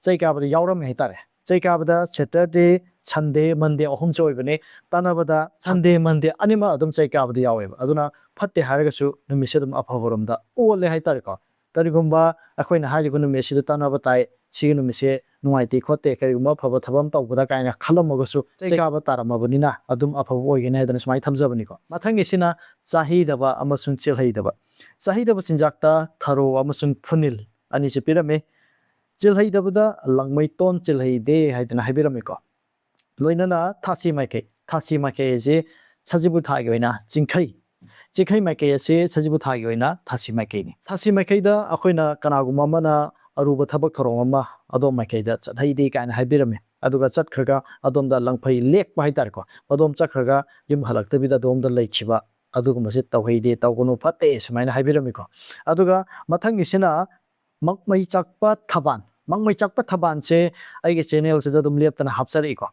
ꯆꯩ ꯀꯥꯕꯗ ꯌꯥꯎꯔꯝꯃꯦ ꯍꯥꯏꯇꯥꯔꯦ꯫ ꯆꯩ ꯀꯥꯕꯗ Saturday, Sunday, Monday ꯑꯍꯨꯝꯁꯦ ꯑꯣꯏꯕꯅꯦ꯫ ꯇꯅꯕꯗ Sunday, Monday ꯑꯅꯤꯃꯛ ꯑꯗꯨꯝ ꯆꯩ ꯀꯥꯕꯗ ꯌꯥꯎꯋꯦꯕ꯫ ꯑꯗꯨꯅ ꯐꯠꯇꯦ ꯍꯥꯏꯔꯒꯁꯨ ꯅꯨꯃꯤꯠꯁꯦ ꯑꯗꯨꯝ ꯑꯐꯕꯔꯣꯝꯗ ꯑꯣꯜꯂꯦ ꯍꯥꯏꯇꯥꯔꯦꯀꯣ꯫ ꯀꯔꯤꯒꯨꯝꯕ ꯑꯩꯈꯣꯏꯅ ꯍꯥꯏꯔꯤꯕ ꯅꯨꯃꯤꯠꯁꯤꯗ ꯇꯅꯕ ꯇꯥꯏ, ꯁꯤꯒꯤ ꯅꯨꯃꯤꯠꯁꯦ ꯅꯨꯡꯉꯥꯏꯇꯦ ꯈꯣꯠꯇꯦ, ꯀꯔꯤꯒꯨꯝꯕ ꯑꯐꯕ ꯊꯕꯛ ꯑꯃ ꯇꯧꯕꯗ ꯀꯥꯏꯅ ꯈꯜꯂꯝꯃꯒꯁꯨ ꯆꯩ ꯀꯥꯕ ꯇꯥꯔꯝꯃꯕꯅꯤꯅ ꯑꯗꯨꯝ ꯑꯐꯕ ꯑꯣꯏꯒꯅꯤ ꯍꯥꯏꯗꯅ ꯁꯨꯃꯥꯏꯅ ꯊꯝꯖꯕꯅꯤꯀꯣ꯫ ꯃꯊꯪꯒꯤꯁꯤꯅ ꯆꯥꯍꯩꯗꯕ ꯑꯃꯁꯨꯡ ꯆꯤꯜꯍꯩꯗꯕ꯫ ꯆꯥꯍꯩꯗꯕ ꯆꯤꯟꯖꯥꯛꯇ ꯊꯔꯣ ꯑꯃꯁꯨꯡ ꯐꯨꯅꯤꯜ ꯑꯅꯤꯁꯤ ꯄꯤꯔꯝꯃꯤ꯫ ꯆꯤꯜꯍꯩꯗꯕꯗ ꯂꯪꯃꯩꯇꯣꯟ ꯆꯤꯜꯍꯩꯗꯦ ꯍꯥꯏꯗꯅ ꯍꯥꯏꯕꯤꯔꯝꯃꯤꯀꯣ꯫ ꯂꯣꯏꯅꯅ ꯊꯥꯁꯤ ꯃꯥꯏꯀꯩ꯫ ꯊꯥꯁꯤ ꯃꯥꯏꯀꯩ ꯑꯁꯤ ꯁꯖꯤꯕꯨ ꯊꯥꯒꯤ ꯑꯣꯏꯅ ꯆꯤꯡꯈꯩ꯫ ꯆꯤꯡꯈꯩ ꯃꯥꯏꯀꯩ ꯑꯁꯤ ꯁꯖꯤꯕꯨ ꯊꯥꯒꯤ ꯑꯣꯏꯅ ꯊꯥꯁꯤ ꯃꯥꯏꯀꯩꯅꯤ꯫ ꯊꯥꯁꯤ ꯃꯥꯏꯀꯩꯗ ꯑꯩꯈꯣꯏꯅ ꯀꯅꯥꯒꯨꯝꯕ ꯑꯃꯅ ꯑꯔꯨꯕ ꯊꯕꯛ ꯊꯧꯔꯝ ꯑꯃ ꯑꯗꯣꯝ ꯃꯥꯏꯀꯩꯗ ꯆꯠꯍꯩꯗꯦ ꯀꯥꯏꯅ ꯍꯥꯏꯕꯤꯔꯝꯃꯤ꯫ ꯑꯗꯨꯒ ꯆꯠꯈ꯭ꯔꯒ ꯑꯗꯣꯝꯗ ꯂꯪꯐꯩ ꯂꯦꯛꯄ ꯍꯥꯏꯇꯥꯔꯦꯀꯣ꯫ ꯑꯗꯣꯝ ꯆꯠꯈ꯭ꯔꯒ ꯌꯨꯝ ꯍꯜꯂꯛꯇꯕꯤꯗ ꯑꯗꯣꯝꯗ ꯂꯩꯈꯤꯕ ꯑꯗꯨꯒꯨꯝꯕꯁꯦ ꯇꯧꯍꯩꯗꯦ, ꯇꯧꯒꯅꯨ, ꯐꯠꯇꯦ ꯁꯨꯃꯥꯏꯅ ꯍꯥꯏꯕꯤꯔꯝꯃꯤꯀꯣ꯫ ꯑꯗꯨꯒ ꯃꯊꯪꯒꯤꯁꯤꯅ ꯃꯛꯃꯩ ꯆꯥꯛꯄ ꯊꯕꯥꯟ꯫ ꯃꯛꯃꯩ ꯆꯥꯛꯄ ꯊꯕꯥꯟꯁꯦ ꯑꯩꯒꯤ ꯆꯦꯅꯦꯜꯁꯤꯗ ꯑꯗꯨꯝ ꯂꯦꯞꯇꯅ ꯍꯥꯞꯆꯔꯛꯏꯀꯣ꯫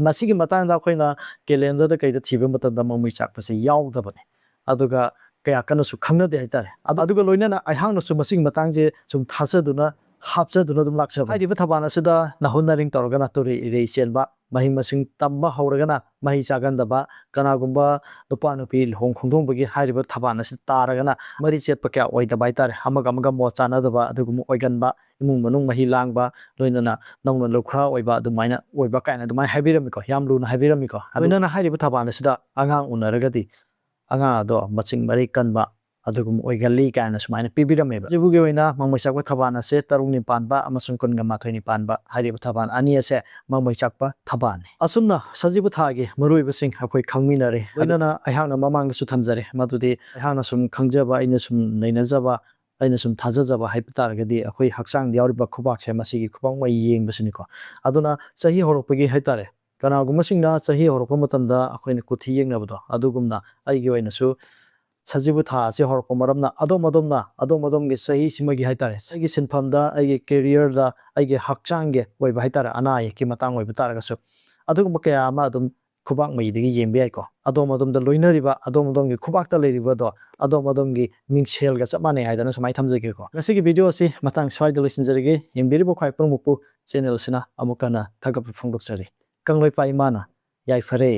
ꯃꯁꯤꯒꯤ ꯃꯇꯥꯡꯗ ꯑꯩꯈꯣꯏꯅ ꯀꯦꯂꯦꯟꯗꯔꯗ ꯀꯩꯗ ꯊꯤꯕ ꯃꯇꯝꯗ ꯃꯛꯃꯩ ꯆꯥꯛꯄꯁꯦ ꯌꯥꯎꯗꯕꯅꯤ꯫ ꯑꯗꯨꯒ ꯀꯌꯥ ꯀꯟꯅꯁꯨ ꯈꯪꯅꯗꯦ ꯍꯥꯏꯇꯥꯔꯦ꯫ ꯑꯗꯨ-, ꯑꯗꯨꯒ ꯂꯣꯏꯅꯅ ꯑꯩꯍꯥꯛꯅꯁꯨ ꯃꯁꯤꯒꯤ ꯃꯇꯥꯡꯁꯦ ꯁꯨꯝ ꯊꯥꯖꯗꯨꯅ ꯍꯥꯞꯆꯗꯨꯅ ꯑꯗꯨꯝ ꯂꯥꯛꯆꯕꯅꯤ꯫ ꯍꯥꯏꯔꯤꯕ ꯊꯕꯥꯟ ꯑꯁꯤꯗ ꯅꯥꯍꯨꯠ ꯅꯥꯔꯤꯡ ꯇꯧꯔꯒꯅ ꯇꯨꯔꯤ ꯏꯔꯩ ꯆꯦꯟꯕ, ꯃꯍꯩ ꯃꯁꯤꯡ ꯇꯝꯕ ꯍꯧꯔꯒꯅ ꯃꯍꯩ ꯆꯥꯒꯟꯗꯕ, ꯀꯅꯥꯒꯨꯝꯕ ꯅꯨꯄꯥ ꯅꯨꯄꯤ ꯂꯨꯍꯣꯡ ꯈꯣꯡꯗꯣꯡꯕꯒꯤ ꯍꯥꯏꯔꯤꯕ ꯊꯕꯥꯟ ꯑꯁꯤ ꯇꯥꯔꯒꯅ ꯃꯔꯤ ꯆꯦꯠꯄ ꯀꯌꯥ ꯑꯣꯏꯗꯕ ꯍꯥꯏꯇꯥꯔꯦ, ꯑꯃꯒ ꯑꯃꯒ ꯃꯣꯠ ꯆꯥꯅꯗꯕ ꯑꯗꯨꯒꯨꯝꯕ ꯑꯣꯏꯒꯟꯕ, ꯏꯃꯨꯡ ꯃꯅꯨꯡ ꯃꯍꯤ ꯂꯥꯡꯕ, ꯂꯣꯏꯅꯅ ꯅꯧꯅ ꯂꯨꯈ꯭ꯔꯥ ꯑꯣꯏꯕ ꯑꯗꯨꯃꯥꯏꯅ ꯑꯣꯏꯕ ꯀꯥꯏꯅ ꯑꯗꯨꯃꯥꯏꯅ ꯍꯥꯏꯕꯤꯔꯝꯃꯤꯀꯣ, ꯌꯥꯝ ꯂꯨꯅ ꯍꯥꯏꯕꯤꯔꯝꯃꯤꯀꯣ꯫ ꯂꯣꯏꯅꯅ ꯍꯥꯏꯔꯤꯕ ꯊꯕꯥꯟ ꯑꯁꯤꯗ ꯑꯉꯥꯡ ꯎꯅꯔꯒꯗꯤ ꯑꯉꯥꯡ ꯑꯗꯣ ꯃꯆꯤꯡ ꯃꯔꯩ ꯀꯟꯕ ꯑꯗꯨꯒꯨꯝꯕ ꯑꯣꯏꯒꯜꯂꯤ ꯀꯥꯏꯅ ꯁꯨꯃꯥꯏꯅ ꯄꯤꯕꯤꯔꯝꯃꯦꯕ꯫ ꯁꯖꯤꯕꯨꯒꯤ ꯑꯣꯏꯅ ꯃꯪꯃꯩ ꯆꯥꯛꯄ ꯊꯕꯥꯟ ꯑꯁꯦ ꯇꯔꯨꯛꯅꯤ ꯄꯥꯟꯕ ꯑꯃꯁꯨꯡ ꯀꯨꯟꯒ ꯃꯥꯊꯣꯏꯅꯤ ꯄꯥꯟꯕ ꯍꯥꯏꯔꯤꯕ ꯊꯕꯥꯟ ꯑꯅꯤ ꯑꯁꯦ ꯃꯪꯃꯩ ꯆꯥꯛꯄ ꯊꯕꯥꯟꯅꯤ꯫ ꯑꯁꯨꯝꯅ ꯁꯖꯤꯕꯨ ꯊꯥꯒꯤ ꯃꯔꯨꯑꯣꯏꯕꯁꯤꯡ ꯑꯩꯈꯣꯏ ꯈꯪꯃꯤꯟꯅꯔꯦ꯫ ꯂꯣꯏꯅꯅ ꯑꯩꯍꯥꯛꯅ ꯃꯃꯥꯡꯗꯁꯨ ꯊꯝꯖꯔꯦ, ꯃꯗꯨꯗꯤ ꯑꯩꯍꯥꯛꯅ ꯁꯨꯝ ꯈꯪꯖꯕ, ꯑꯩꯅ ꯁꯨꯝ ꯅꯩꯅꯖꯕ, ꯑꯩꯅ ꯁꯨꯝ ꯊꯥꯖꯖꯕ ꯍꯥꯏꯕ ꯇꯥꯔꯒꯗꯤ ꯑꯩꯈꯣꯏ ꯍꯛꯆꯥꯡꯗ ꯌꯥꯎꯔꯤꯕ ꯈꯨꯕꯥꯛꯁꯦ ꯃꯁꯤꯒꯤ ꯈꯨꯕꯥꯛ ꯃꯩ ꯌꯦꯡꯕꯁꯤꯅꯤꯀꯣ꯫ ꯑꯗꯨꯅ ꯆꯍꯤ ꯍꯧꯔꯛꯄꯒꯤ ꯍꯥꯏꯇꯥꯔꯦ, ꯀꯅꯥꯒꯨꯝꯕꯁꯤꯡꯅ ꯆꯍꯤ ꯍꯧꯔꯛꯄ ꯃꯇꯝꯗ ꯑꯩꯈꯣꯏꯅ ꯀꯨꯊꯤ ꯌꯦꯡꯅꯕꯗꯣ, ꯑꯗꯨꯒꯨꯝꯅ ꯑꯩꯒꯤ ꯑꯣꯏꯅꯁꯨ ꯁꯖꯤꯕꯨ ꯊꯥ ꯑꯁꯤ ꯍꯧꯔꯛꯄ ꯃꯔꯝꯅ ꯑꯗꯣꯝ ꯑꯗꯣꯝꯅ ꯑꯗꯣꯝ ꯑꯗꯣꯝꯒꯤ ꯆꯍꯤꯁꯤꯃꯒꯤ ꯍꯥꯏꯇꯥꯔꯦ, ꯑꯩꯒꯤ ꯁꯤꯟꯐꯝꯗ, ꯑꯩꯒꯤ ꯀꯦꯔꯤꯌꯔꯗ, ꯑꯩꯒꯤ ꯍꯛꯆꯥꯡꯒꯤ ꯑꯣꯏꯕ ꯍꯥꯏꯇꯥꯔꯦ, ꯑꯅꯥ ꯑꯌꯦꯛꯀꯤ ꯃꯇꯥꯡ ꯑꯣꯏꯕ ꯇꯥꯔꯒꯁꯨ ꯑꯗꯨꯒꯨꯝꯕ ꯀꯌꯥ ꯑꯃ ꯑꯗꯨꯝ ꯈꯨꯕꯥꯛ ꯃꯩꯗꯒꯤ ꯌꯦꯡꯕ ꯌꯥꯏꯀꯣ꯫ ꯑꯗꯣꯝ ꯑꯗꯣꯝꯗ ꯂꯣꯏꯅꯔꯤꯕ, ꯑꯗꯣꯝ ꯑꯗꯣꯝꯒꯤ ꯈꯨꯕꯥꯛꯇ ꯂꯩꯔꯤꯕꯗꯣ ꯑꯗꯣꯝ ꯑꯗꯣꯝꯒꯤ ꯃꯤꯡꯁꯦꯜꯒ ꯆꯞ ꯃꯥꯟꯅꯩ ꯍꯥꯏꯗꯅ ꯁꯨꯃꯥꯏꯅ ꯊꯝꯖꯒꯦꯀꯣ꯫ ꯉꯁꯤꯒꯤ ꯚꯤꯗꯤꯑꯣ ꯑꯁꯤ ꯃꯇꯥꯡ ꯁ꯭ꯋꯥꯏꯗ ꯂꯣꯏꯁꯤꯟꯖꯔꯒꯦ꯫ ꯌꯦꯡꯕꯤꯔꯤꯕ ꯈ꯭ꯋꯥꯏ ꯄꯨꯝꯅꯃꯛꯄꯨ ꯆꯦꯅꯦꯜ ꯑꯁꯤꯅ ꯑꯃꯨꯛ ꯍꯟꯅ ꯊꯥꯒꯠꯄ ꯐꯣꯡꯗꯣꯛꯆꯔꯤ꯫ ꯀꯪꯂꯩꯄꯥꯛ ꯏꯃꯥꯅ ꯌꯥꯏꯐꯔꯦ꯫